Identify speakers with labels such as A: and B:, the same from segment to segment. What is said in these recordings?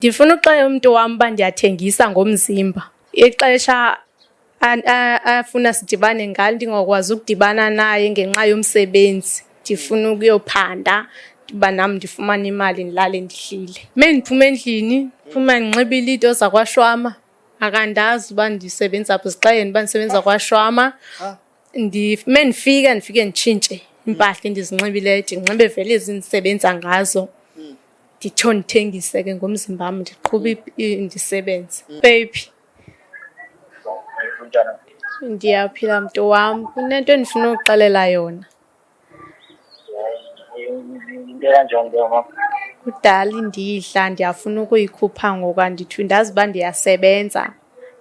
A: Ndifuna uxelela umntu wam uba ndiyathengisa ngomzimba. Ixesha afuna sidibane ngalo ndingakwazi ukudibana naye ngenxa yomsebenzi. Ndifuna ukuyophanda uba nam ndifumane imali ndilale ndihlile. Uma ndiphuma endlini, ndiphuma ndinxibile iinto zakwaShwama. Akandazi uba ndisebenza phi, zixelele uba ndisebenza kwaShwama. Uma ndifika ndifike nditshintshe iimpahla endizinxibileyo, ndinxibe vele ezi ndisebenza ngazo. Nditsho ndithengise ke ngomzimba wam, ndiqhube ndisebenze. Baby, ndiyaphila mntu wam. Kunento endifuna ukuxelela yona.
B: Into kanjani leyo mama?
A: Kudala indidla ndiyafuna ukuyikhupha ngoku andithi ndazi uba ndiyasebenza,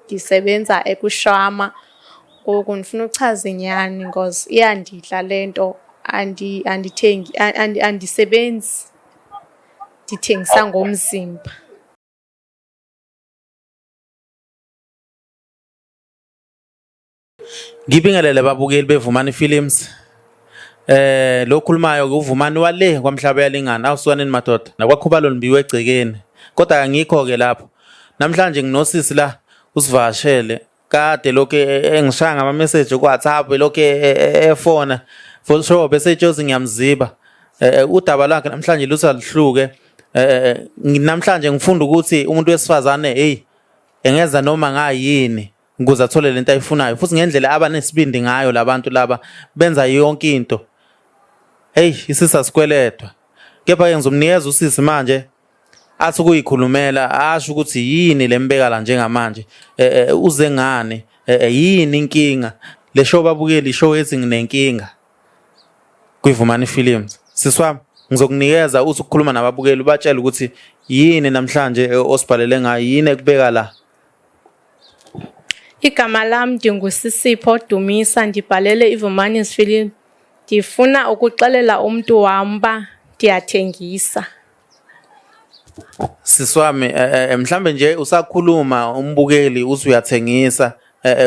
A: ndisebenza ekushama. Ngoku ndifuna uchaza inyani because iyandidla le nto andithengi andisebenzi, ndithengisa ngomzimba.
C: Ngibingelele babukeli beVumani Films. Eh lo khulumayo ke uVumani wale kwamhlaba yalingana awusukaneni madoda nakwakhubalo limbiwe egcekeni. Kodwa angikho ke lapho. Namhlanje nginosisi la usivakashele kade lokho engishaya ngama message ku WhatsApp lokho efona for sure bese etshozi ngiyamziba. Udaba lwakhe namhlanje lusalihluke. Namhlanje ngifunda ukuthi umuntu wesifazane hey engenza noma ngayini ukuze athole lento ayifunayo futhi ngendlela abanesibindi ngayo labantu laba benza yonke into. Hey isisa sikweletwa. Kepha ke ngizomnikeza usisi manje athi ukuyikhulumela asho ukuthi yini lembeka la njengamanje eh, eh, uze ngani eh, yini inkinga le show babukeli show ethi nginenkinga kwiVumani Films. Sisi wami ngizokunikeza uthi ukukhuluma nababukeli ubatshele ukuthi yini namhlanje osibhalele ngayo yini ekubeka la.
A: Igama lam ndinguSisipho Dumisa, ndibhalele iVumani Film. Ndifuna ukuxelela umntu wam uba ndiyathengisa.
C: Sisi wami mhlambe nje usakhuluma umbukeli uthi uyathengisa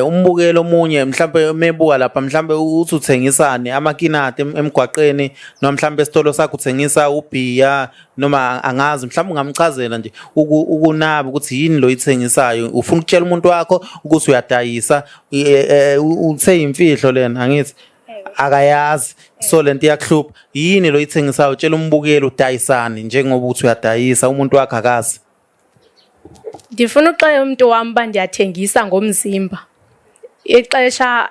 C: umbukeli omunye mhlambe mebuka lapha mhlambe uthi uthengisani amakinati emgwaqeni noma mhlambe esitolo sakho uthengisa ubhiya noma angazi mhlambe ungamchazela nje ukunaba ukuthi yini lo yithengisayo ufuna ukutshela umuntu wakho ukuthi uyadayisa uthe imfihlo lena angithi akayazi so lento iyakuhlupha yini lo yithengisayo tshela umbukeli udayisani njengoba uthi uyadayisa umuntu wakhe akazi.
A: Ndifuna uxelela umntu wam uba ndiyathengisa ngomzimba. Ixesha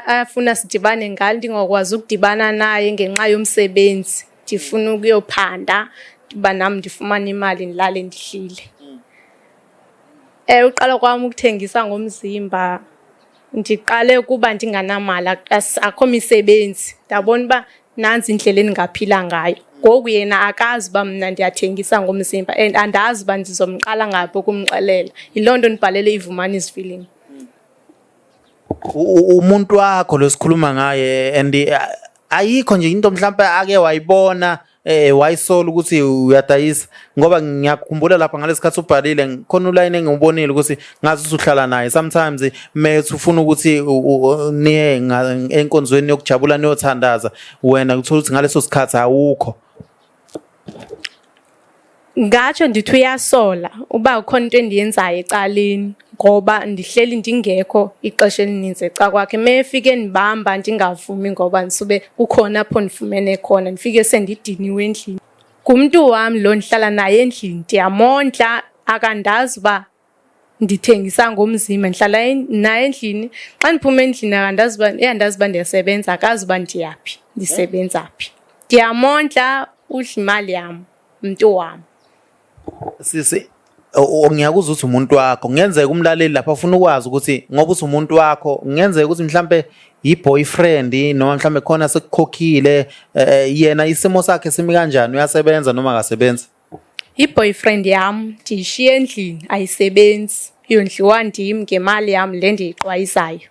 A: afuna sidibane ngalo ndingakwazi ukudibana naye ngenxa yomsebenzi. Ndifuna ukuyophanda uba nam ndifumane imali ndilale ndihlile. Uqala kwam ukuthengisa ngomzimba ndiqale kuba ndinganamali, akho misebenzi. Ndabona uba nantsi indlela endingaphila ngayo. Ngoku yena akazi uba mna ndiyathengisa ngomzimba and andazi uba ndizomqala ngaphi ukumxelela. Yiloo nto ndibhalele iVumani Film.
C: Umuntu wakho lo sikhuluma ngaye and ayikho nje into mhlampe ake wayibona wayisola ukuthi uyadayisa ngoba ngiyakhumbula lapha ngalesikhathi ubhalile khona ulayini engiwubonile ukuthi ngazi ukuthi uhlala naye sometimes methi ufuna ukuthi niye enkonzweni yokujabula niyothandaza wena uthola ukuthi ngaleso sikhathi awukho.
A: Ngatsho ndithi uyasola uba kukhona into endiyenzayo ecaleni ngoba ndihleli ndingekho ixesha elininzi ecakwakhe. Uma efika endibamba ndingavumi ngoba ndisube kukhona apho ndifumene khona, ndifike sendidiniwe endlini. Ngumntu wam lo ndihlala naye endlini, ndiyamondla akandazi uba ndithengisa ngomzimba. Ndihlala naye endlini, xa ndiphuma endlini akandazi uba, uyandazi uba ndiyasebenza, akazi uba ndiyaphi, ndisebenza phi. Ndiyamondla, udla imali yam, mntu wam.
C: Sisi, ngiyakuzwa ukuthi umuntu wakho, kungenzeka umlaleli lapha afuna ukwazi ukuthi ngoba uthi umuntu wakho, kungenzeka ukuthi mhlampe i-boyfriend noma mhlampe khona sekukhokhile, yena isimo sakhe simi kanjani, uyasebenza noma akasebenzi?
A: I-boyfriend yam ndiyishiye endlini ayisebenzi, yondliwa ndim ngemali yam le ndiyiqwayisayo.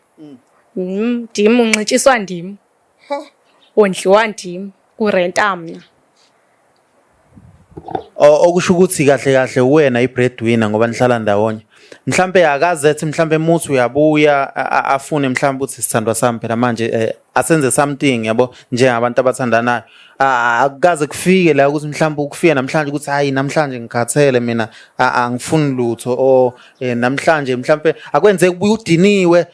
A: Ndim, unxityiswa ndim, wondliwa ndim, kurenta mna.
C: Okusho ukuthi kahle kahle wena i-breadwinner ngoba nihlala ndawonye. Mhlampe akazethi mhlampe muthi uyabuya afune mhlampe ukuthi sithandwa sami phela manje eh, asenze something yabo njengabantu abathandanayo. Akukaze kufike la ukuthi mhlampe ukufika namhlanje ukuthi hayi namhlanje ngikhathele mina angifuni lutho or eh, namhlanje mhlampe akwenzeki ubuye udiniwe.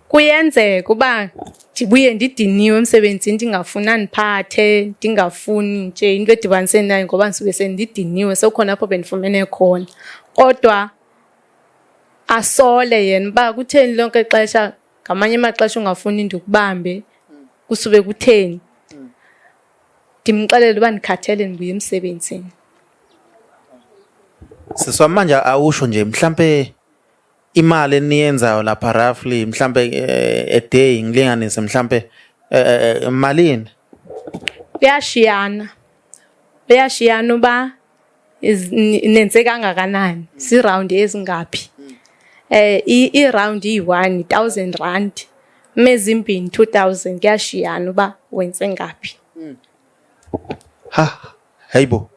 A: Kuyenzeka uba ndibuye ndidiniwe emsebenzini ndingafuni andiphathe, ndingafuni nje into edibanise naye ngoba ndisuke sendidiniwe sekukhona apho bendifumene khona. Kodwa asole yena uba kutheni lonke ixesha ngamanye amaxesha ungafuni ndikubambe, kusube kutheni. Ndimxelele uba ndikhathele ndibuya emsebenzini.
C: Sisi wami manje awusho nje mhlampe imali eniyenzayo lapha roughly mhlambe eh, a day ngilinganise mhlambe eh, eh, malini?
A: Kuyashiyana, kuyashiyana uba nenze kangakanani, ziirawundi ezingaphi. I-round iyi-one 1,000 rand, mezimbini 2,000, kuyashiyana uba wenze ngaphi.
C: Ha, hayibo.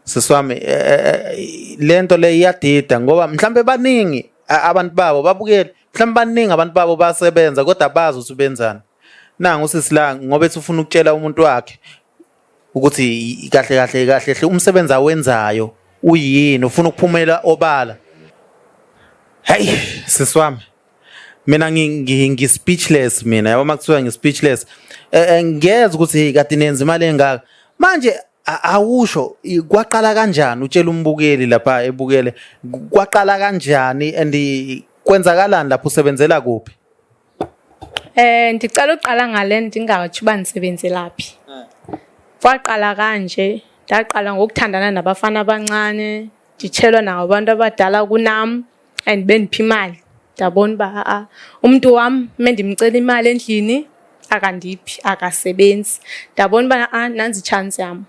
C: Sisi wami eh, eh, lento le iyadida ngoba mhlambe baningi abantu babo babukele, mhlambe baningi abantu babo basebenza kodwa bazi ukuthi benzani. Nangu usisi la ngoba ethi ufuna ukutshela umuntu wakhe ukuthi kahle kahle kahle hle umsebenzi awenzayo uyini, ufuna ukuphumela obala. Hey, sisi wami mina ngi-speechless mina yabo uma kuthiwa ngi-speechless eh, eh, ngiyeza ukuthi kade nenza imali engaka manje awusho kwaqala kanjani utshela umbukeli lapha ebukele kwaqala kanjani and kwenzakalani lapho usebenzela kuphi?
A: Ndicela uqala ngale ndingatsho uba ndisebenzela phi. Kwaqala kanje, ndaqala ngokuthandana nabafana abancane, nditshelwa nangabantu abadala kunam and bendipha imali. Ndabona uba ha-a umntu wam uma ndimcela imali endlini akandiphi, akasebenzi. Ndabona uba ha-a nantsi itshansi yam,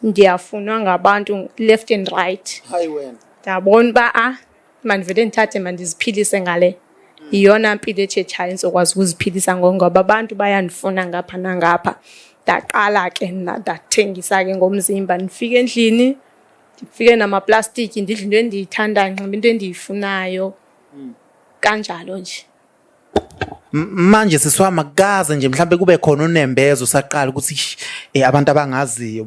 A: ndiyafunwa ngabantu left and right.
C: Hayi wena.
A: Ndabona uba a mandivele ndithathe mandiziphilise ngale. Yiyona mpilo etshetshayo endizokwazi ukuziphilisa ngoku ngoba abantu bayandifuna ngapha nangapha. Ndaqala ke mna ndathengisa ke ngomzimba, ndifike endlini ndifike namaplastiki ndidle into endiyithandayo, ndinxibe into endiyifunayo, kanjalo nje.
C: Manje sisi wami akukaze nje mhlambe kube khona unembeza usaqala ukuthi "Eish, eh, abantu abangaziyo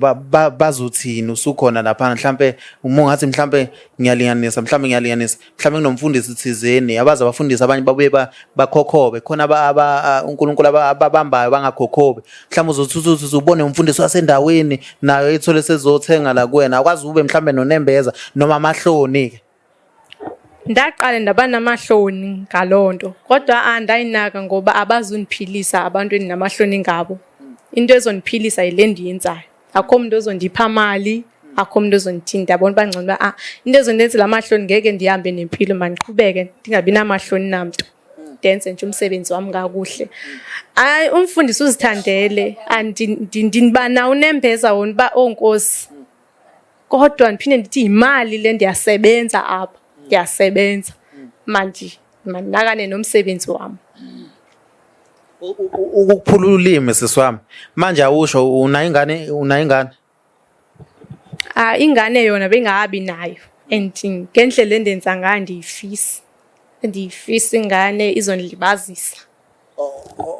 C: bazothini usukhona lapha mhlambe uma ungathi mhlambe ngiyalinganisa mhlambe ngiyalinganisa mhlambe kunomfundisi thizeni abaze abafundisi abanye babuye bakhokhobe khona uNkulunkulu ababambayo bangakhokhobe mhlawumbe uzothi uthi ubone umfundisi wasendaweni nayo ethole sezothenga la kuwena akwazi ube mhlambe nonembeza noma amahloni ke.
A: Ndaqale ndaba namahloni ngaloo nto kodwa andayinaka ngoba abazundiphilisa abantu endinamahloni ngabo. Into ezondiphilisa yile ndiyenzayo. Akho mntu ozondipha mali, akho mntu ozondithini. Ndabona uba ngcono uba ah into ezondenzela amahloni ngeke ndihambe nempilo, mandiqhubeke ndingabi namahloni namntu. Ndenze nje umsebenzi wam kakuhle. Hayi, umfundisi uzithandele, ndiba nawo unembeza wona uba oh Nkosi. Kodwa ndiphinde ndithi yimali le, ndiyasebenza apha, ndiyasebenza. Mandinakane nomsebenzi wam.
C: Ukukuphula ulimi sisi wami manje awusho unayo ingane unayo ingane?
A: Ah, ingane yona bengabi nayo and ngendlela endenza ngayo ndiyifisa, ndiyifisa ingane izondilibazisa.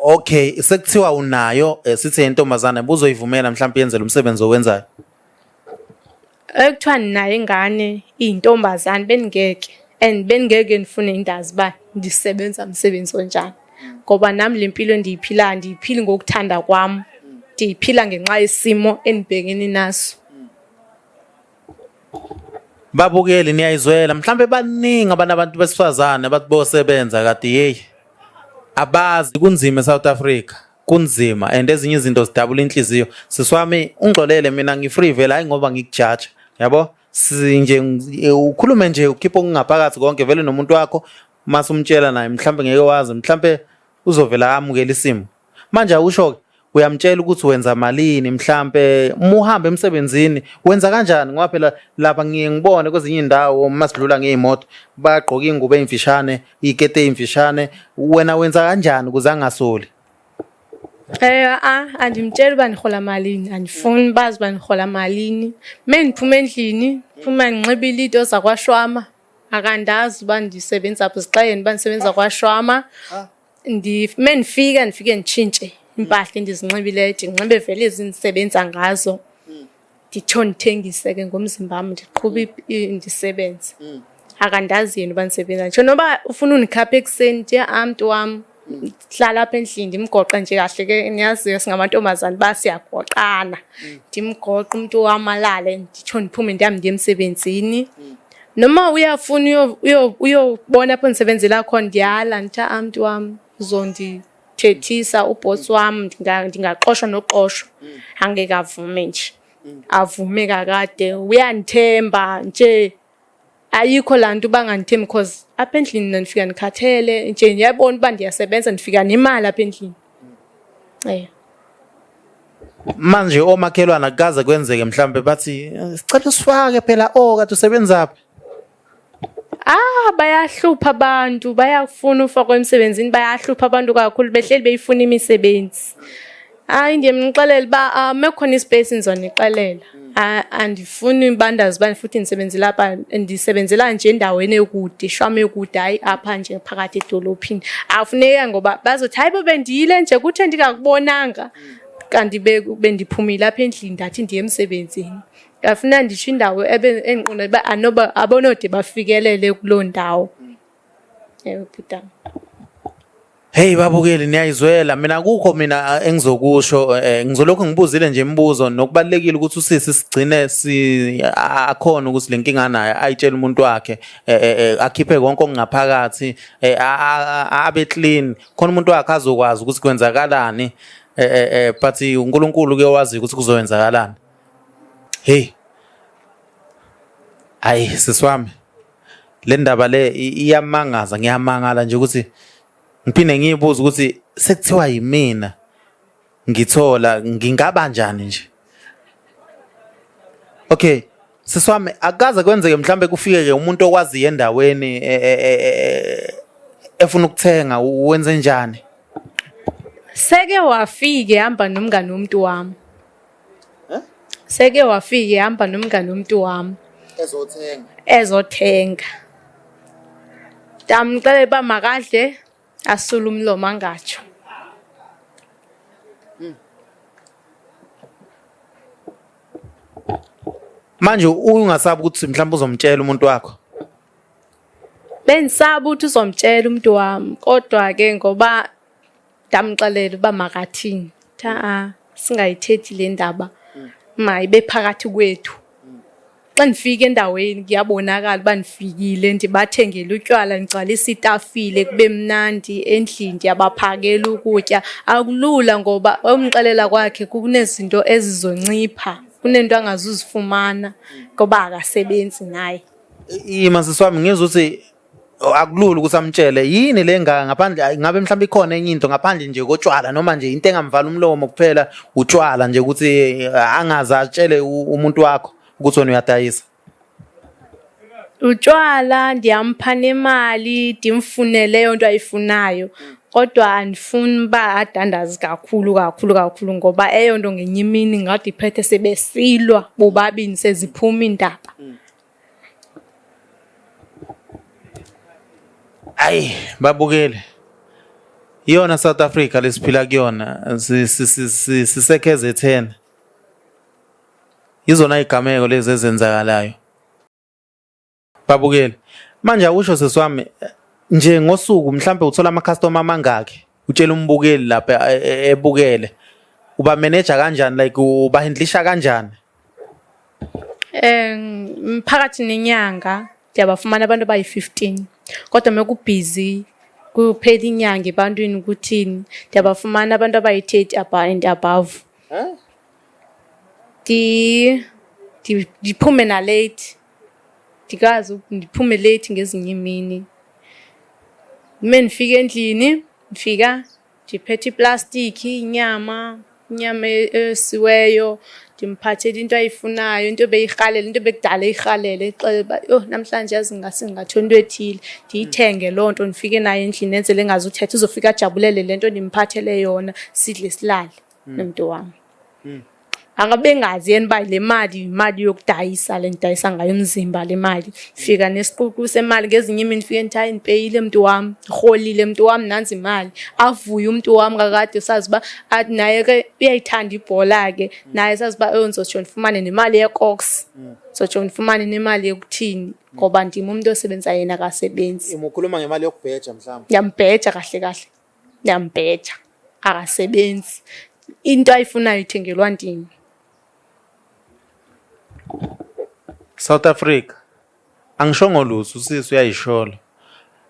C: Okay, sekuthiwa unayo eh, sithi intombazane buzoyivumela mhlawumbe yenze lo msebenzi owenzayo?
A: Ekuthiwa ndinayo ingane iyintombazane bendingeke and bendingeke ndifune indazi uba ndisebenza msebenzi onjani ngoba nam le mpilo endiyiphilayo andiyiphili ngokuthanda kwam, ndiyiphila ngenxa yesimo endibhekene naso.
C: Babukeli niyayizwela mhlambe baningi abantu abantu besifazane abathi bosebenza kade hey abazi kunzima eSouth Africa kunzima and ezinye izinto zidabula inhliziyo. Sisi wami ungixolele mina ngi-free vele hayi ngoba ngikujaja yabo nje ukhulume nje ukhiphe okungaphakathi konke vele nomuntu wakho mase umtshela naye mhlambe ngeke wazi mhlambe uzovela amukele isimo. Manje awusho-ke uyamtshela ukuthi wenza malini mhlampe uma uhamba emsebenzini wenza kanjani ngoba phela lapha ngiye ngibone kwezinye iy'ndawo uma sidlula ngey'moto bagqoka iy'ngubo ey'mfishane iy'keti ey'mfishane wena wenza kanjani ukuze angasoli?
A: A andimtsheli uba ndirhola malini, andifuni bazi uba ndirhola malini. Uma ndiphuma endlini, ndiphuma ndinxibile iinto zakwashwama. Akandazi uba ndisebenza phi, zixeleni uba ndisebenza kwaShwama. Uma ndifika ndifike nditshintshe iimpahla endizinxibileyo, ndinxibe vele ezi ndisebenza ngazo. Nditsho ndithengise ke ngomzimba wam, ndiqhube ndisebenze. Akandazi yena uba ndisebenza. Nditsho noba ufuna undikhapha ekuseni, ndithi ha-a mntu wam, hlala apha endlini. Ndimgoqe nje kahle ke, niyazi singamantombazana uba siyagoqana. Ndimgoqe umntu wam alale, nditsho ndiphume ndihambe ndiye emsebenzini. Noma uyafuna uyobona apho ndisebenzela khona, ndiyala, ndithi ha-a mntu wam, uzondithethisa ubhosi wam, ndingaxoshwa nokuxoshwa. Angeke avume nje, avume kakade, uyandithemba nje. Ayikho laa nto uba angandithembi because apha endlini mna ndifika ndikhathele nje, ndiyabona uba ndiyasebenza, ndifika nemali apha endlini. Ewe.
C: Manje omakhelwane akukaze kwenzeke mhlambe bathi sicela usifake phela, oh kade usebenzaphi?
A: Ah, bayahlupha abantu, bayakufuna ufakwa emsebenzini, bayahlupha abantu kakhulu, behleli beyifuna imisebenzi. Hayi, ndiye ndimxelele uba ah, mekhona ispace ndizonixelela. Ah, andifuni bandazi uba futhi ndisebenzela apha, ndisebenzela nje endaweni ekude, ishwam ekude, hayi apha nje phakathi edolophini. Akufuneka ngoba bazothi hayi bo bendiyile nje kuthe ndingakubonanga, kanti bendiphumile apha endlini ndathi ndiye emsebenzini. Ndafuna nditsho indawo endiqonda uba anoba abonode bafikelele kuloo ndawo. Ewe, bhutam.
C: Hey babukeli, niyayizwela mina kukho mina engizokusho, ngizolokhu ngibuzile nje imibuzo, nokubalekile ukuthi usisi sigcine si akhona ukuthi lenkinga naye ayitshele umuntu wakhe, akhiphe konke okungaphakathi, abe clean khona umuntu wakhe azokwazi ukuthi kwenzakalani, but uNkulunkulu ke wazi ukuthi kuzowenzakalani. Hey, ayi sisi wami, le ndaba le iyamangaza, ngiyamangala nje ukuthi ngiphinde ngiyibuze ukuthi sekuthiwa yimina ngithola ngingaba njani nje. Okay, sisi wami, akukaze kwenzeke mhlambe kufike ke umuntu okwaziyo endaweni efuna ukuthenga, wenze njani?
A: Seke wafike ehamba nomngane womuntu wami. Seke wafika ehamba nomngane womuntu wami.
C: Ezothenga.
A: Ezothenga. Ndamxelela uba makadle asule umlomo angatsho.
C: Manje ungasabi ukuthi mhlawumbe uzomtshela umuntu wakho?
A: Bendisaba ukuthi uzomtshela umuntu wami, kodwa ke ngoba ndamxelela uba makathini, thi a singayithethi le ndaba, mayibe phakathi kwethu. Xa ndifika endaweni kuyabonakala uba ndifikile, ndibathengele utywala, ndigcwalise itafile kube mnandi endlini, ndiyabaphakela ukutya. Akulula ngoba umxelela kwakhe kunezinto ezizoncipha, kunento angazuzifumana ngoba akasebenzi naye.
C: Ima sisi wami, ngizwe ukuthi akulula ukuthi amtshele yini le ngaka ngaphandle, ngabe mhlawumbe ikhona enye into ngaphandle nje kotshwala, noma nje into engamvala umlomo kuphela utshwala nje, ukuthi angaze atshele umuntu wakho ukuthi wena uyadayisa?
A: Utshwala, ndiyampha nemali, ndimfunele leyo nto ayifunayo, kodwa andifuni uba adandaze kakhulu kakhulu kakhulu, ngoba eyo nto ngenye imini ingade iphethe sebesilwa bobabini, seziphuma iindaba.
C: Ayi babukele, iyona South Africa lesiphila kuyona, sise-KZN, izona igameko lezi ezenzakalayo babukele. Manje awusho sisi wami nje, ngosuku mhlambe uthola ama-customer amangaki? Utshela umbukeli lapha ebukele, uba manager kanjani, like ubahandlisha kanjani?
A: Phakathi nenyanga ndiyabafumana abantu abayi-15, kodwa uma kubhizi kuphela inyanga ebantwini ukuthini, ndiyabafumana abantu abayi-30 and above. Ndiphume nalate, ndikwazi ndiphume late ngezinye iimini. Uma ndifika endlini, ndifika ndiphethe iplastiki, inyama eyosiweyo, ndimphathele into ayifunayo, into ebeyirhalela, into ebekudala eyirhalela, exele uba yho namhlanje yazi ngase ndingathola into ethile. Ndiyithenge loo nto, ndifike nayo endlini, nenzele engazuthetha, uzofika ajabulele le nto ndimphathele yona, sidle silale nomntu wam. Akabengazi yena uba le mali yimali yokudayisa le ndidayisa ngayo umzimba le mali. Fika nesiququ semali ngezinye imini ndifike ndithi hayi ndipeyile mntu wam, ndirholile mntu wam nantsi imali. Avuye umntu wam kakade usazi uba athi naye ke uyayithanda ibhola ke naye sazi uba oh ndizotsho ndifumane nemali yekoks, ndizotsho ndifumane nemali yokuthini ngoba ndim umntu osebenza yena akasebenzi.
C: Ukhuluma ngemali yokubheja mhlawumbe.
A: Ndiyambheja kahle kahle, ndiyambheja akasebenzi. Into ayifunayo ithengelwa ndim.
C: South Africa angishongo lutho usisi uyayishola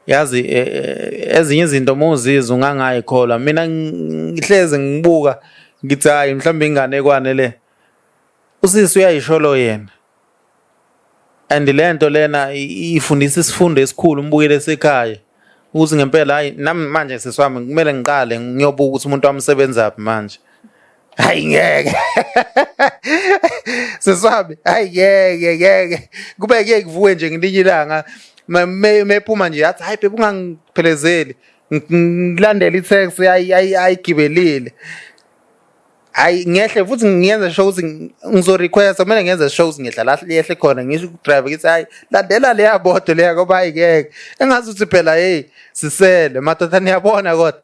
C: yazi eh, eh, ezinye izinto uma uzizwa ungangayikholwa mina ngihlezi ngibuka ngithi hayi mhlawumbe inganekwane le usisi uyayisholo yena and lento lena ifundisa isifundo esikhulu umbukeli esekhaya ukuthi ngempela hayi nami manje sisi wami kumele ngiqale ngiyobuka ukuthi umuntu wami usebenzaphi manje hayi ngeke sisi wami hayi ngeke ngeke kube kuye kuvuke nje ngelinye ilanga mephuma nje yathi hayi bebe ungangiphelezeli ngilandele i-taxi ayigibelile hayi ngehle futhi ngiyenze sure ukuthi ngizo-requesta kumele ngenze sure ukuthi ngehla la yehle khona ngisho ukudrive ngithi hayi landela leya bodo leya ngoba hayi ngeke engazi ukuthi phela heyi sisele madoda niyabona kodwa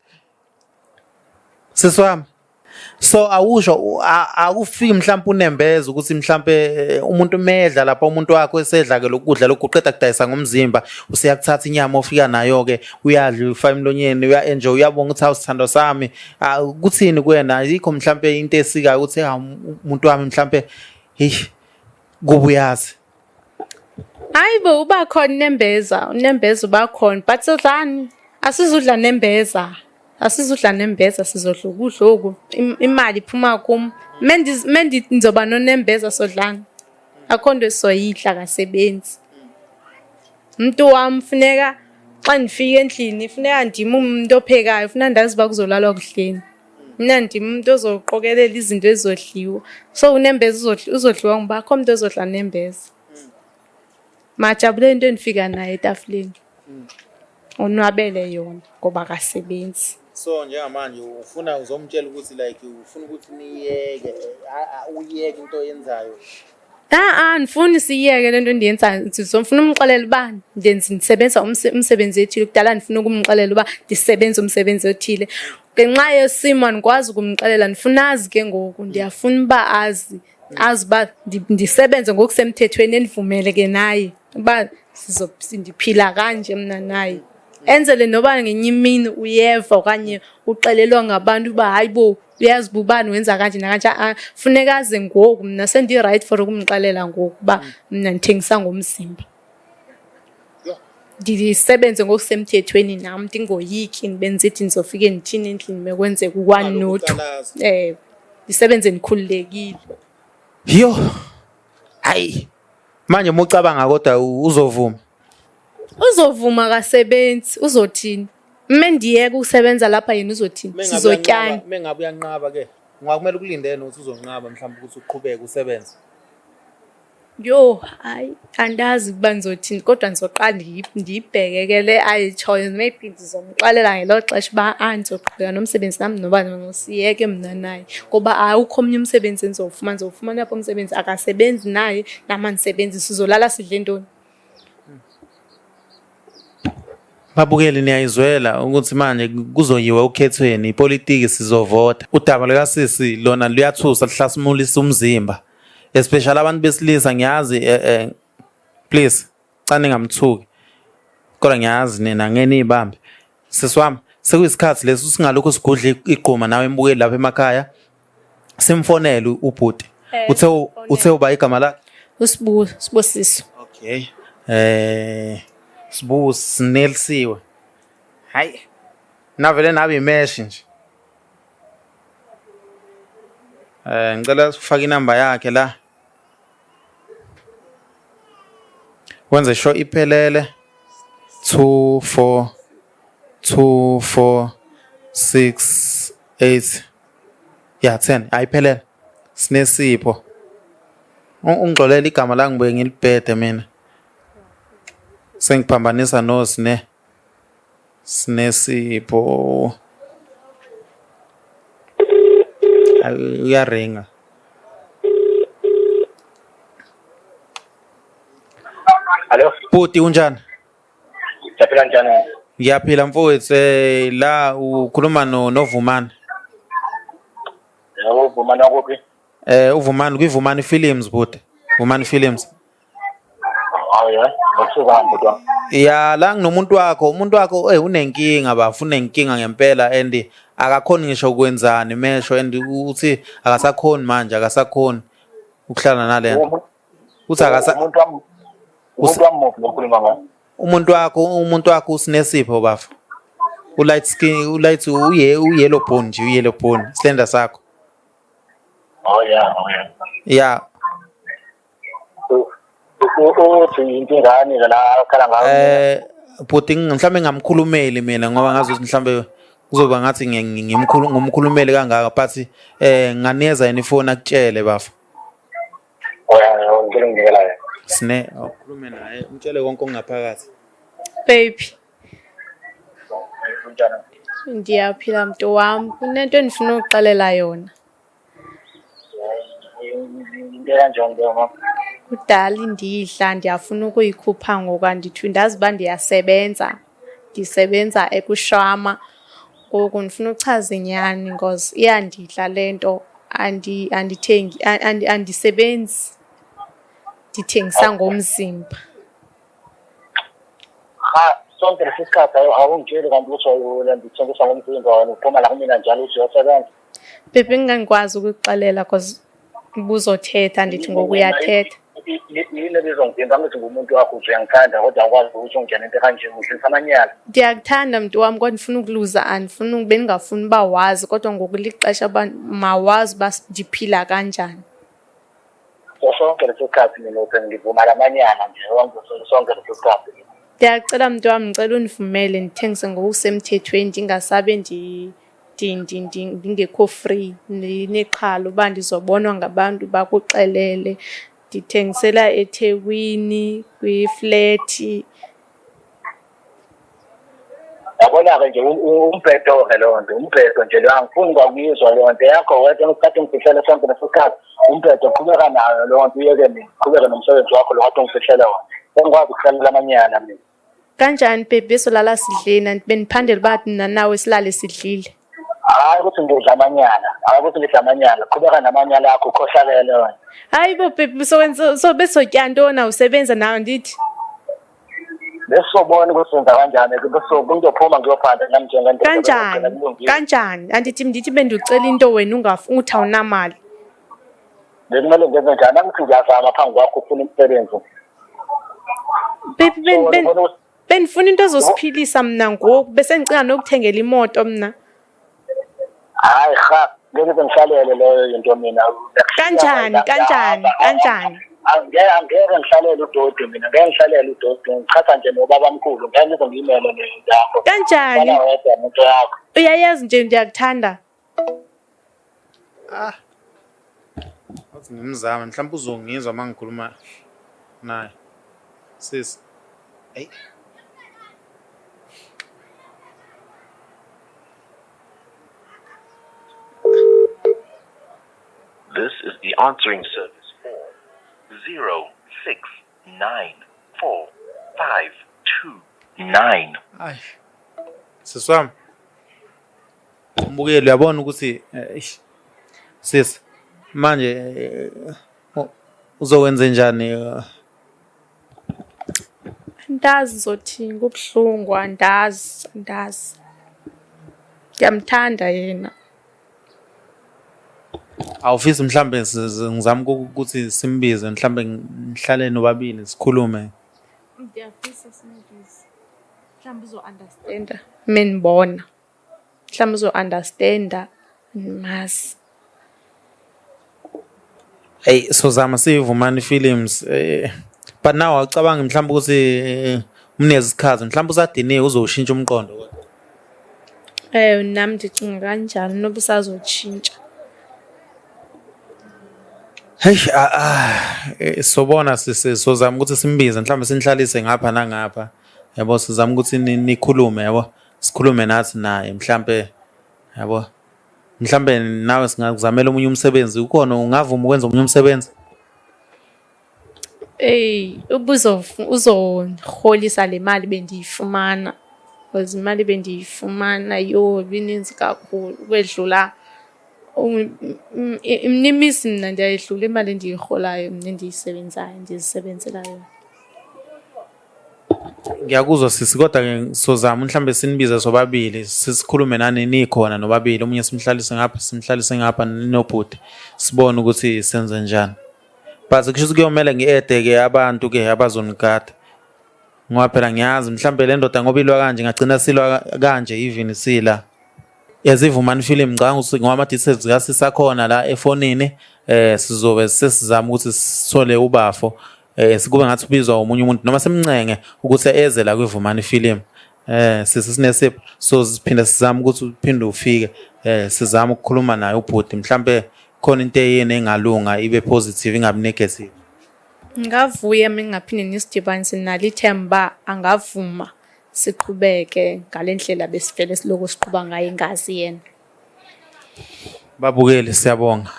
C: sisi wami so awusho akufiki mhlawumbe unembeza ukuthi mhlawumbe eh, umuntu medla lapha umuntu wakho esedla ke lokudla lokhu uqeda kudayisa ngomzimba useyakuthatha inyama ofika nayo ke uyadla ufaka emlonyeni uya enjoy uyabonga ukuthi awusithando sami Ah, kuthini kuwena ayikho mhlampe into esikayo ukuthi ha umuntu wami mhlampe hey kuba uyazi
A: Hayi bo uba khona unembeza, unembeza uba khona but sodlani? Asizudla nembeza. Asizudla nembeza sizodla ukudla oku. Imali iphuma kum. Mendi ndizoba nonembeza sodlani? Akho nto esizoyidla akasebenzi. Umntu wam funeka xa ndifika endlini funeka ndim umntu ophekayo, funeka ndazi uba kuzolalwa kudleni. Mna ndim umntu ozoqokelela izinto ezizodliwa. So unembeza uzodliwa nguba akho mntu ozodla nembeza. Majabule into endifika nayo etafileni. Onwabele yona ngoba akasebenzi.
C: So njengamanje ufuna uzomtshela ukuthi like ufuna ukuthi niyeke uyeke into oyenzayo
A: A-a andifuni siyiyeke le nto endiyenzayo. Ndizofuna umxelela uba ndenza ndisebenza umsebenzi othile. Kudala ndifuna ukumxelela uba ndisebenza umsebenzi othile. Ngenxa yesimo andikwazi ukumxelela, ndifuna azi ke ngoku. Ndiyafuna uba azi, azi uba ndisebenze ngokusemthethweni endivumele ke naye uba ndiphila kanje mna naye. Enzele noba ngenye imini uyeva okanye uxelelwa ngabantu uba hayi bo uyazi uba ubani wenza kanje nakanje. A-a, funeka aze ngoku mna sendirayithi for ukumxelela ngoku uba mna ndithengisa ngomzimba. Ndisebenze ngokusemthethweni nam ndingoyiki ndibe ndisithi ndizofike ndithini endlini mekwenzeka u-one no-two. Ewe, ndisebenze ndikhululekile.
C: Yho, hayi manje uma ucabanga kodwa uzovuma?
A: Uzovuma akasebenzi, uzothini? Uma ndiyeka ukusebenza lapha yena uzothini? Sizotyana.
C: Mengabe uyanqaba ke, ungakumele ukulindele ukuthi uzonqaba mhlawumbe ukuthi uqhubeke usebenze.
A: Yho, hayi andazi ukuba ndizothini kodwa ndizoqala ndiyibheke ke le ayitshoyo. Maybe ndizomxelela ngelo xesha uba ah ndizoqhubeka nomsebenzi nam noba siyeke mna naye. Ngoba awukho omnye umsebenzi endizowufumana, ndizowufumana phi umsebenzi? Akasebenzi naye nam andisebenzi, sizolala sidle ntoni?
C: Babukeli niyayizwela ukuthi manje kuzoyiwa okhethweni ipolitiki sizovota. Udaba lukasisi lona luyathusa luhlasimulisa umzimba. Especially abantu besilisa ngiyazi eh, eh please cha ningamthuki. Kodwa ngiyazi nina ngeke niyibambe. Sisi wami sekuyisikhathi lesi singalokhu sigudla igquma nawe embukeli lapha emakhaya. Simfonele ubhuti.
A: Eh,
C: Uthe uthe uba igama lakhe?
A: USibu, Sibusiso.
C: Okay. Eh Sibu sinelisiwe. Hayi. Navele nabe imesh nje. Eh ngicela ufake inamba yakhe la. Wenze sure iphelele 2 4 2 4 6 8 ya 10 ayiphelele. Sinesipho. Ungixolele igama la ngibuye ngilibhede mina. Sengiphambanisa no Sine. Sinesipho. Uyaringa.
B: Alo,
C: Bhuti unjani?
B: Siyaphila njani?
C: Ngiyaphila mfowethu la ukhuluma no noVumani.
B: Yebo, Vumani wakuphi?
C: UVumani kwiVumani Films bhuti. Vumani Films.
B: Hawu ya, ngokusuka bhuti wami.
C: Ya la nginomuntu wakho, umuntu wakho unenkinga bafu, unenkinga ngempela and akakhoni ngisho ukwenzani mesho and uthi akasakhoni manje, akasakhoni ukuhlala nalento. Uthi akasa
B: Umuntu wami umuntu wami muphi lo okhuluma ngaye?
C: Umuntu wakho uSinesipho bafu. U-light skin, u-light uye u-yellow bone nje, u-yellow bone, slender sakho.
B: Oh yeah, oh yeah.
C: Ya.
B: Uthi inkingani la akhala ngayo?
C: Bhuti mhlambe ngamkhulumeli mina ngoba ngazi ukuthi mhlambe kuzoba ngathi ngimkhulu ngumkhulumeli kangaka but nganieza yena ifoni akutshele bafu.
B: Oh yeah, ngicela unginikela yena.
C: Sine awukhulume naye umtshele konke okungaphakathi.
A: Baby,
B: Unjani?
A: Ndiyaphila mntu wam. Kunento endifuna ukuxelela yona.
B: Into kanjani leyo mama?
A: Kudala indidla ndiyafuna ukuyikhupha ngoku andithi ndazi uba ndiyasebenza. Ndisebenza ekushama. Ngoku ndifuna uchaza inyani because iyandidla le nto. Andithengi andisebenzi. Ndithengisa ngomzimba.
B: Ha, sonke lesi sikhathi awungitsheli kanti ukuthi ndithengisa ngomzimba wena uphuma la kumina njalo uthi uyosebenza.
A: Baby ngingangikwazi ukukuxelela because ubuzothetha ndithi ngoku uyathetha.
B: Yini ebizongivimba angithi ngumuntu wakho uthi uyangithanda kodwa awukwazi ukuthi ungitshele into ekanje udlisa amanyala.
A: Ndiyakuthanda mntu wam kodwa ndifuna ukuluza andifuni bendingafuni uba wazi kodwa ngoku lixesha uba mawazi uba ndiphila kanjani.
B: So sonke lesi sikhathi mina uthi ngivuma lamanyala nje wonke sonke lesi sikhathi.
A: Ndiyacela mntu wam ndicela undivumele ndithengise ngokusemthethweni ndingasabe ndingekho free ndinexhala uba ndizobonwa ngabantu bakuxelele. Ndithengisela eThekwini kwiflethi.
B: Yabona-ke nje umbhedo-ke leyo nto, umbhedo nje leyo angifuni kwakuyizwa leyo nto yakho wedwa ngesikhathi ungifihlele sonke leso sikhathi umbhedo qhubeka nayo leyo nto uyeke mina qhubeke nomsebenzi wakho lo kade ungifihlele wona sengikwazi ukuhlalela amanyala mina.
A: Kanjani baby besolala sidleni bendiphandela uba mna nawe silale sidlile.
B: Hhayi ukuthi ngidla amanyala, hhayi ukuthi ngidla amanyala, qhubeka namanyala akho ukhohlakele wena.
A: Hayi bo baby sowenza so besotya ntoni awusebenza nawe ndithi.
B: Besisobona ukuthi senza kanjani ngizophuma ngiyophanda nami njengendoda.
A: Kanjani? Kanjani? Andithi ndithi bendicela into wena ungafuni uthi awunamali.
B: Bekumele ngenze njani? Angithi ngiyazama phambi kwakho ufuna umsebenzi.
A: Baby ben bendifuna into ezosiphilisa mna ngoku bese ndicinga nokuthengela imoto mna.
B: Hayi cha, ngeke ngize ngihlalele leyo into mina.
A: Kanjani? Kanjani? Kanjani?
B: Angeke ngihlalele udoti mina, ngeke ngihlalele udoti. Ngichatha nje nobabamkhulu, ngeke ngize ngiyimele leyo into yakho.
A: Kanjani?
B: Hlala wedwa nento yakho.
A: Uyayazi nje ndiyakuthanda.
C: Ah. Athi ngimzame mhlawumbe uzongizwa uma ngikhuluma naye. Sis. Ey.
D: This is the answering service for 0694 529.
C: Ay. Sisi wami. Umbukeli uyabona ukuthi eish. Sis manje uzokwenza njani?
A: Andazi ngizothini kubuhlungu andazi andazi. Ngiyamthanda yena.
C: Awufisi mhlambe ngizame ukuthi simbize mhlambe nihlale nobabili sikhulume.
A: Ngiyafisa simbize. Mhlawumbe uzo-understand-a menibona. Mhlawumbe uzo-understand-a mazi.
C: Hey sozama siyivumani films but now awucabangi mhlawumbe ukuthi umnikeze isikhathi mhlawumbe usadiniwe uzowushintsha umqondo kodwa.
A: Nami ndicinga kanjalo noba usazotshintsha.
C: Hey sobona sizozama ukuthi simbize mhlawumbe sinihlalise ngapha nangapha yabo sizama ukuthi nikhulume yabo sikhulume nathi naye mhlambe yabo mhlambe nawe singakuzamela omunye umsebenzi ukhona ungavuma ukwenza omunye umsebenzi.
A: Eyi, uzondirholisa le mali bendiyifumana because imali bendiyifumana yho ibininzi kakhulu ukwedlula mna imisi mna ndiyayidlula imali endiyirholayo mna endiyisebenzayo ndizisebenzela yona.
C: Ngiyakuzwa sisi kodwa ke sozama mhlambe sinibize sobabili sisikhulume nani nikhona nobabili omunye simhlalise ngapha simhlalise ngapha ninobhuti sibone ukuthi senze njani. But kusho ukuthi kuyomele ngi-ede ke abantu ke abazonigada. Ngoba phela ngiyazi mhlambe le ndoda ngoba ilwa kanje ngagcina silwa kanje even sila. As iVumani Film ngicabanga ukuthi ngoba ama-details kasisakhona la efonini eh sizobe sesizama ukuthi sithole ubafo eh sikube ngathi ubizwa omunye umuntu noma simncenge ukuthi eze la kwiVumani Film eh sisi sinesipho so siphinde sizame ukuthi uphinde ufike eh sizame ukukhuluma naye ubhuti mhlambe khona into eyini engalunga ibe positive ingabi negative.
A: Ngingavuya uma ngingaphinde nisidibanise nalo ithemba uba angavuma siqhubeke ngale ndlela besivele siloko siqhuba ngayo engazi yena.
C: Babukeli siyabonga.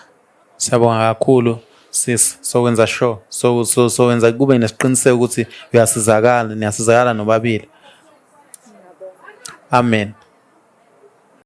C: Siyabonga kakhulu sis sokwenza sure so so sowenza kube nesiqiniseko ukuthi uyasizakala niyasizakala nobabili. Amen.